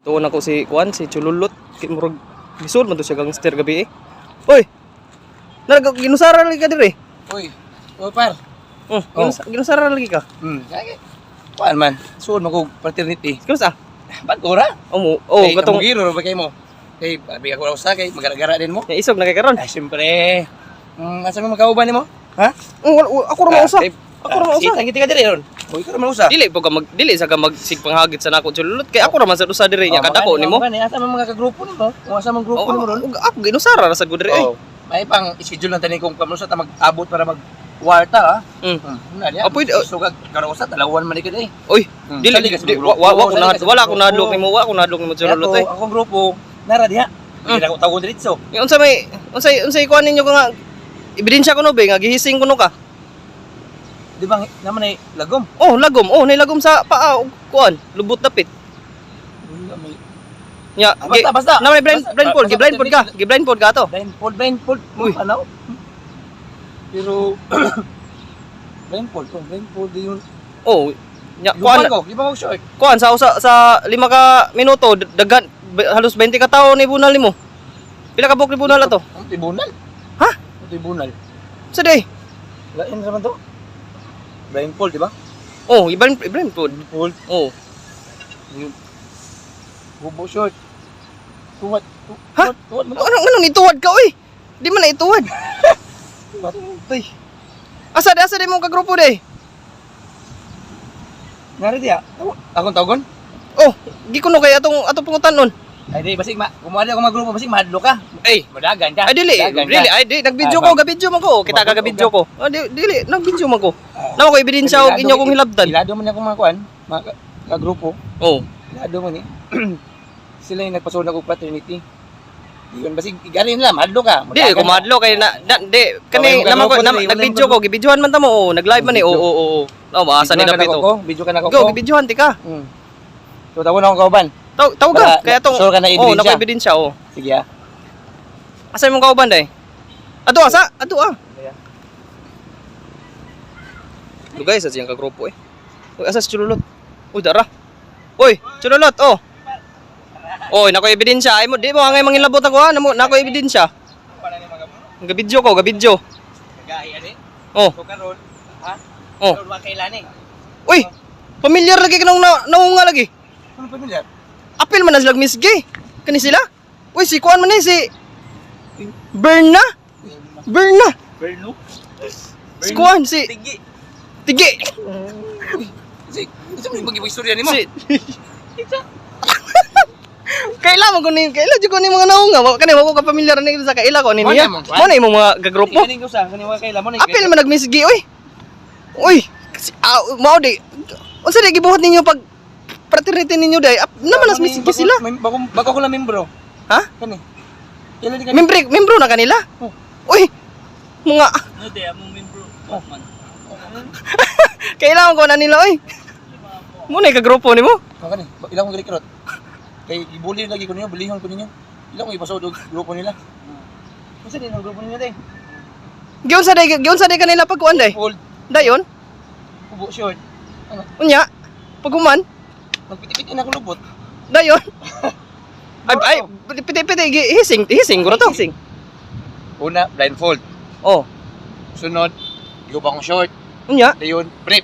Tuon ako si Kuan, si Chululot. Kay murag gisul man to siya gangster gabi eh. Oy. Narag ginusara lagi ka dire. Uy, uy par. Oh, Oh. ginusara lagi ka. Kaya kuan man, suod man kog fraternity. Kamusta? Bago ra. Oh, mo, oh, Kay katong amugiro ra ba kay mo? Kay abi ako usa kay magaragara din mo. ya, isog na kay karon. Ay siyempre. Asa mo makauban nimo? Ha? Oh, wala, ako ra mausa. Kay- Ako ra mausa. Kita kita ka diri ron. Uy, ikaw ra mausa. Dili po ka mag dili sa ka magsigpanghagit sa nako, Chululot, kay ako ra man sa usa dire nya kadako nimo. Gani asa man mga kagrupo nimo? Kung asa man grupo Oh, nimo ron? ako, ako ginusara ra sad ko dire eh. Oh. May pang schedule lang tani kung kamusta ta mag-abot para mag warta ha. Na diya. Ah, pwede, oh. So kag karon usa talawan man ni kay. Oy, dili Sali ka sa di, grupo. wa ko Sali na ka sa wala ko grupo. nahadlok nimo, wa ko nahadlok nimo, Kaya Chululot to, eh. akong grupo nara diha. Hindi na ako tawgon diretso. Yung unsa may unsay kuan ninyo ka nga ebidensya kuno be nga gihising kuno ka. Di ba naman ay lagom? Oh, lagom. Oh, nailagom sa paa og kuan, lubot dapit. Wala may Nya, Ah, basta, basta. Na may blind Basta, blindfold, basta, gi blindfold ka. Gi blindfold ka to. Blindfold, blindfold. Uy. Ano? Pero blindfold, oh, blindfold din yun. Oh, nya kuan Kuan ko, di ba ko short? kuan sa 5 ka minuto daghan halos 20 ka tawo ni bunal nimo. Pila ka buok ni bunal ato? Ang tribunal. Ha? Ang tribunal. Sa day. Lain naman to. Blindfold, di ba? Oh, i blindfold. Blindfold. Oh. Yun. Hubo short. Tuwat. Ha? Tuwat, tuwat mo to. Ano ano nituwad ka oy? Di man na ituwad. Tuwat. Uy. Asa di mo ka grupo day? Nari diya. Akong tawagon? Oh, gi kuno kay atong atong pangutanon. Ay di, basig ma. Kumuha di ako mga grupo, basig mahadlo ka. Ay, Madagan ka. Ay dili, Madagan ka. dili, ay di, nagbidyo Ah, ko, gabidyo man ko. Kita ka gabidyo ko. Ah, di, dili, nagbidyo man ko. Ah. Naman ko ebidensya og inyo kong hilabdan. Ilado man akong mga kuan, mga kagrupo. Oh. Ilado man eh. Sila yung nagpasunod og fraternity. Yun, basig igarin nila, mahadlo ka. Di ko madlo kay na, na di kani Wala naman ko mo na, kagrupo dili, wala nagbidyo mo ko, gibidyohan man ta mo. Oh, nag-live man eh. Oo. Oh, maasa ni dapit oh. Video ka na ko. Go, gibidyohan ti ka. So tawon akong kauban. Taw tawag ka. Para Kaya tong sure ka na Oh, ebidensya. nako ebidensya oh. Sige ah. Asa imong kauban day? Ato asa? Ato ah. Lugay sa siyang kagrupo eh. Uy, asa si Chululot? Uy, dara. Uy, Chululot, oh. Oy, nako ebidensya. Ay mo, di mo angay mangilabot ako ha. Namo, nako ebidensya. Para ni mga Gabidyo ko, gabidyo. kagahi ani. Oh, So karon, ha? oh. Karon wa kailan eh. Uy, pamilyar lagi ka nung na, naunga lagi. Ano pamilyar? Apil man na sila Miss Gay. Kani sila? Uy, si Kuan man eh, si Berna. Berna. Berno. Si Kuan, si Tigi. Tigi. Si, gusto mo yung istorya nimo? Si Kaila mo kunin, kaila jud ko ni mga naunga. Wa kani wa ko ka pamilyar ni sa kaila ko ni niya. Mo na mo, Mo na imong mga gagrupo. Kaning usa, kaning wa kailan mo na. Apil man nag Miss Gay, oy. Uy, kasi, ah, mao di. Unsa di gibuhat ninyo pag fraternity ninyo day? Naman nas Miss Gay sila. Bago bago ko lang membro. Ha? Kani. Kailan di kani? Membre, membro na kanila? Oh. Uy, mga No, di, among membro. Batman. kailangan ko na nila oy. Mo na kagrupo nimo. Oh, kani. Ilang kong girekrut. Kay gibuli lagi ko ninyo, bulihon ko ninyo. Ilang kong ipasod og grupo nila. Unsa din ang grupo nila day? Giunsa day kanila pagkuan day. Old, Dayon, kubo short. Ano? unya, paghuman, Magpiti-piti na akong lubot. dayon. Ay ay piti-piti hising, hising ko na to. Hising. Una, blindfold. Oh, Sunod, gihuba akong short. unya. Dayon, brief.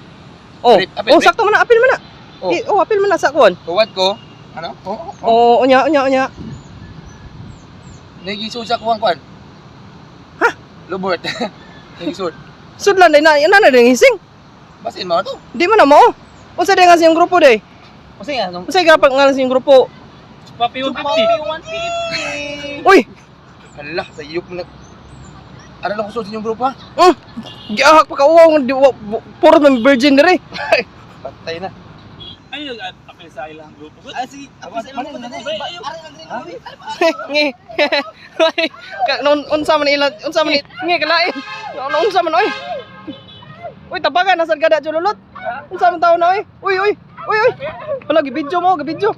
Oh, Brief, apil, oh brief. sakto man na, apil man na. Oh. Eh, oh, apil man na sa kuan. Tuwad ko. Ano? Oh. Oh, unya, unya, unya. Nagisud sa kuwang kuan. Ha? Lubot. Nagisud. Sudlan day na, na na ding hising. Basin mo to. Di man na mo. Unsa day nga siyang grupo day? Unsa nga nung Unsa nga nga siyang grupo? Papi 150. Uy, Hala, sa iyok mo na. Ano lang kusod sa inyong grupo ha? Giahak pa ka uwaw nga puro man virgin dire. Patay na. Ay, nag-apil sa ilang grupo. Ah, sige. Ako sa ilang grupo. Ngi. Ay, ka non unsa man ila, unsa man ngi kalain. Non unsa man oy. Uy, tabagan nasad kada chululot. Unsa man tawo na oy? Uy, uy. Uy, uy. Wala gibidyo mo, gibidyo.